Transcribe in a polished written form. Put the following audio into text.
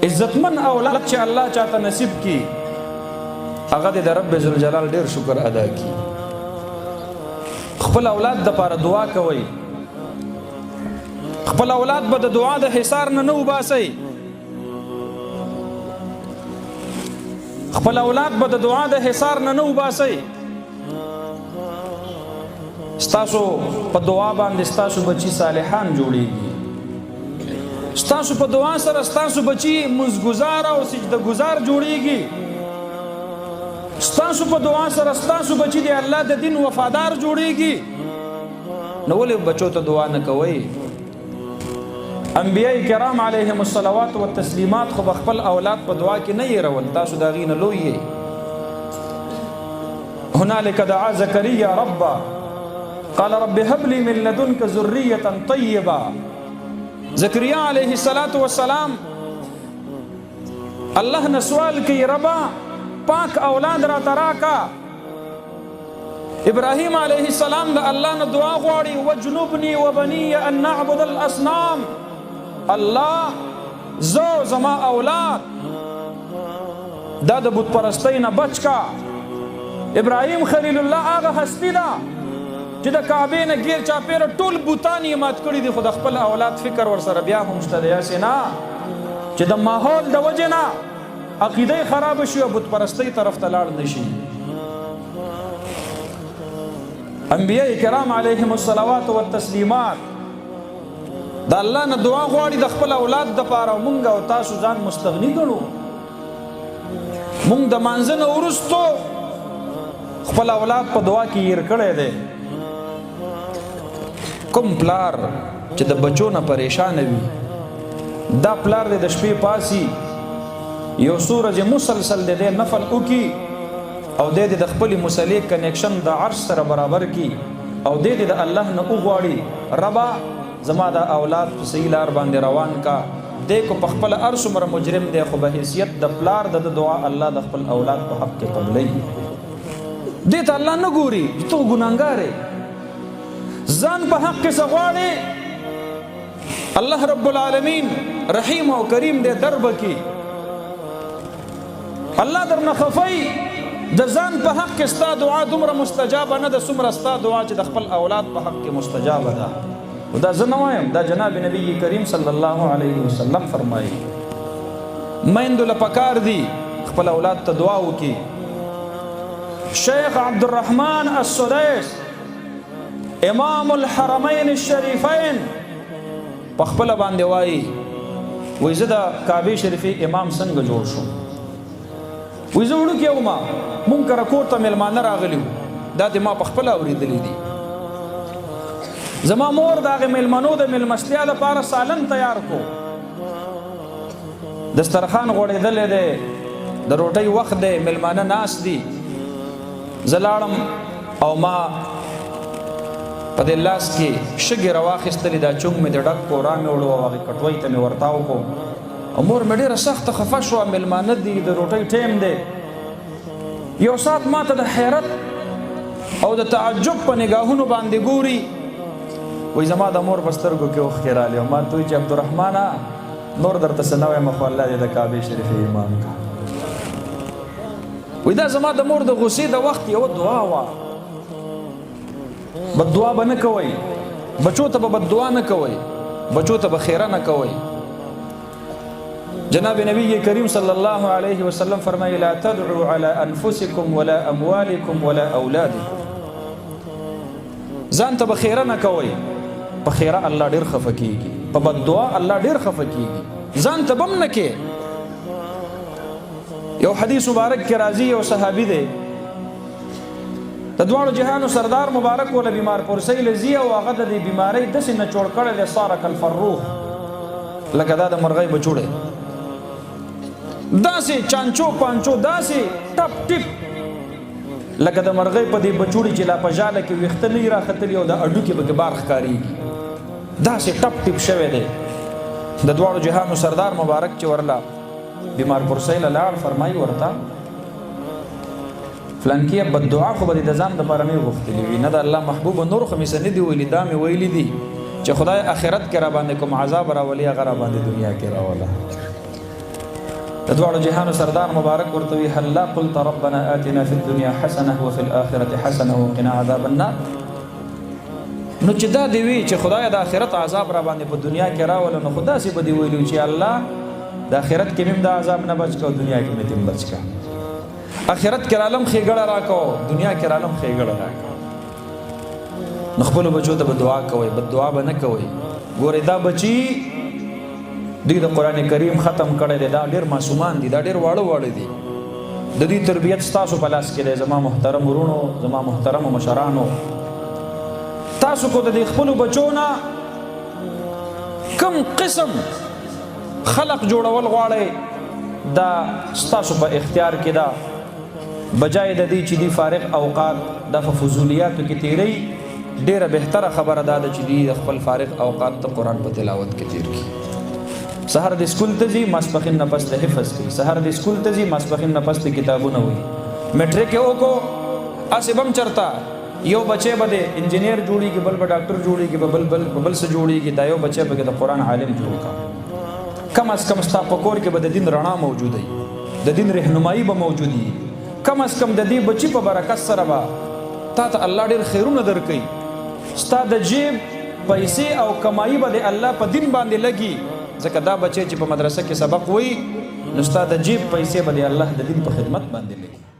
عزتمن اولاد چې الله چاته نصیب کی، هغه د رب ذوالجلال ډیر شکر ادا کی. خپل اولاد د پاره دعا کوي، خپل اولاد به د دعا د حصار نه نه وباسئ، خپل اولاد به د دعا د حصار نه نه وباسئ. ستاسو په دعا باندې ستاسو بچي صالحان جوړیږي، ستاسو په دعا سره ستاسو بچي مزګزار او سجده گزار جوړیږي، ستاسو په دعا سره ستاسو بچي دی الله د دین وفادار جوړیږي. نو ولې بچو ته دعا نه کوئ؟ انبیاء کرام علیهم الصلوات والتسلیمات خو خپل اولاد په دعا کې نه یې تاسو دا غي نه لوی یې. هنالك دعا زكريا ربا قال رب هب لي من لدنك ذرية طيبة. زکریا علیه الصلاة والسلام الله نه سوال کوي، ربا پاک اولاد را تراکا. ابراهیم علیه السلام د الله نه دعا غواړي، وجنبني وبني ان نعبد الاصنام. الله زه زما اولاد دا د بت پرستۍ نه بچ کا. ابراهیم خلیل الله هغه هستی ده چې د کعبې نه ګیر چاپېره ټول بوتان یې مات کړي دي، خو د خپل اولاد فکر ورسره بیا هم شته دی، هسې نه چې د ماحول د وجې نه عقیده یې خرابه شي او بت پرستۍ طرف ته لاړ نه شي. انبیاء کرام علیهم الصلوات والتسلیمات د الله نه دعا غواړي د خپل اولاد د پاره. مونږ او تاسو ځان مستغنی ګڼو، مونږ د مانځه نه وروستو خپل اولاد په دعا کې ير کړی دی. کوم پلار چې د بچو نه پریشان وي، دا پلار د شپې پاسي یو څو ورځې مسلسل د نفل وکي او د د خپل مصلې کنیکشن د عرش سره برابر کی، او د د الله نه وغواړي، ربا زما د اولاد په صحیح لار باندې روان کا. د کو په خپل ارس عمر مجرم دی، خو به حیثیت د پلار د دعا الله د خپل اولاد په حق کې قبلې. دې ته الله نه ګوري چې ته ګناهګار، ځان په حق کې څه غواړي. الله رب العالمین رحیم او کریم دې درب کی، الله در نه خفای. د ځان په حق کې ستا دعا دومره مستجابه نه ده څومره ستا دعا چې د خپل اولاد په حق کې مستجابه ده. دا زه نه وایم، دا جناب نبی کریم صلی الله علیه وسلم فرمایي. میندو له پکار دي خپل اولاد ته دعا وکړي. شیخ عبدالرحمن السدیس امام الحرمین الشریفین په خپل باندې وایي، وایي زه د کعبې شریفې امام څنګه جوړ شوم؟ وایي زه وړوکی وم، مونږ کره کور ته مېلمانه راغلي وو. دا دې ما په خپله اورېدلي دي. زما مور د هغې مېلمنو د مېلمستیا لپاره سالن تیار کو، دسترخوان غوړېدلی دی، د روټۍ وخت دی، مېلمانه ناست دي. زه لاړم او ما په دې لاس کې شګې راواخیستلې، دا چونګ مې د ډک کو، را مې وړو او هغې کټوۍ ته مې ورتاو کو. او مور مې ډېره سخته خفه شوه، مېلمانه دي، د روټۍ ټایم دی. یو ساعت ما ته د حیرت او د تعجب په نګاهونو باندې ګوري. وایي زما د مور په سترګو کې اوښکې رالې او ما ته وایي چې عبدالرحمنه، نور درته څه نه وایم، خو الله دې د کعبې شریفې امام کا. وایي دا زما د مور د غصې د وخت یوه دعا وه. بد دعا به نه کوئ، بچو ته به بد دعا نه کوئ، بچو ته به خیره نه کوئ. جناب نبی کریم صلی الله علیه وسلم فرمایي، لا تدعوا على انفسکم ولا اموالکم ولا اولادکم. ځان ته به خیره نه کوئ، په خیره الله ډیر خفه کیږي، په بد دعا الله ډیر خفه کیږي، ځان ته بم نه کې. یو حدیث مبارک کې راځي، یو صحابي دی، د دواړو جهانو سردار مبارک وله بیمار پرسۍ لځي او هغه د دې بیمارۍ داسې نچوړ کړی دی، صار کالفروخ، لکه دا د مرغۍ بچوړی، داسې چانچو پانچو، داسې ټپ ټپ، لکه د مرغۍ په دې بچوړي چې لا په ژاله کې ویښته نه وي راختلي او د هډوکي پکې بار ښکارېږي، داسې ټپ ټپ شوی دی. د دواړو جهانو سردار مبارک چې ورله بیمار پرسۍ له لاړ، فرمایي ورته، فلانکیه، بد دعا خو به د ځان دپاره نه غوښتلي وي؟ نه د الله محبوب، نور خو مې څه نه دي ویلي، دا مې ویلي دي چې خدای آخرت کې را باندې کوم عذاب راولي، هغه را باندې دنیا کې راوله. د دواړو جهانو سردار مبارک ورته وی، هلا قلت ربنا آتنا فی الدنیا حسنه وفي الآخرة حسنه وقنا عذاب النار. نو چې دا دی وی چې خدای د آخرت عذاب را باندې په دنیا کې راول، نو خدا سي به دی ویلو چې الله د آخرت کې مم د عذاب نه بچ کا، دنیا کې مې تم بچ کا. آخرت کې عالم خېګړه راکو، دنیا کې عالم خېګړه راکو. نو خپل بچو ته به دعا کوي، بد دعا به نه کوي. ګورې دا بچي دوی د قرآن کریم ختم کړی دی، دا ډېر معصومان دي، دا ډېر واړه واړه دي. د دوی تربیت ستاسو په لاس کې دی، زما محترم وروڼو، زما محترمو مشرانو. تاسو کو د دې خپلو بچو نه کم قسم خلق جوړول غواړئ، دا ستاسو په اختیار کې ده. بجای د دې چې دی فارغ اوقات د فضولیاتو کې تیری، ډیره بهتره خبره ده چې دی خپل فارغ اوقات ته قرآن په تلاوت کې تیر کړي. سحر د سکول ته ځي، ماسپښین نه پس د حفظ کوي. سحر د سکول ته ځي، ماسپښین نه پس د کتابونه وایي. میټریک یې وکړو، هسې به هم چېرته یو بچی به د انجینیر جوړېږي، بل به ډاکټر جوړېږي، به بل بل به بل څه جوړېږي. دا یو بچی به د قرآن عالم جوړ کړه. کم از کم ستا په کور کې به د دین رڼا موجوده وي، د دین رهنمایي به موجود وي. کم از کم د دې بچي په برکت سره به تا ته الله ډېر خیرونه درکوي. ستا د جیب پیسې او کمایي به د الله په دین باندې لګي، ځکه دا بچی چې په مدرسه کې سبق وایي، نو ستا د جیب پیسې به د الله د دین په خدمت باندې لګي.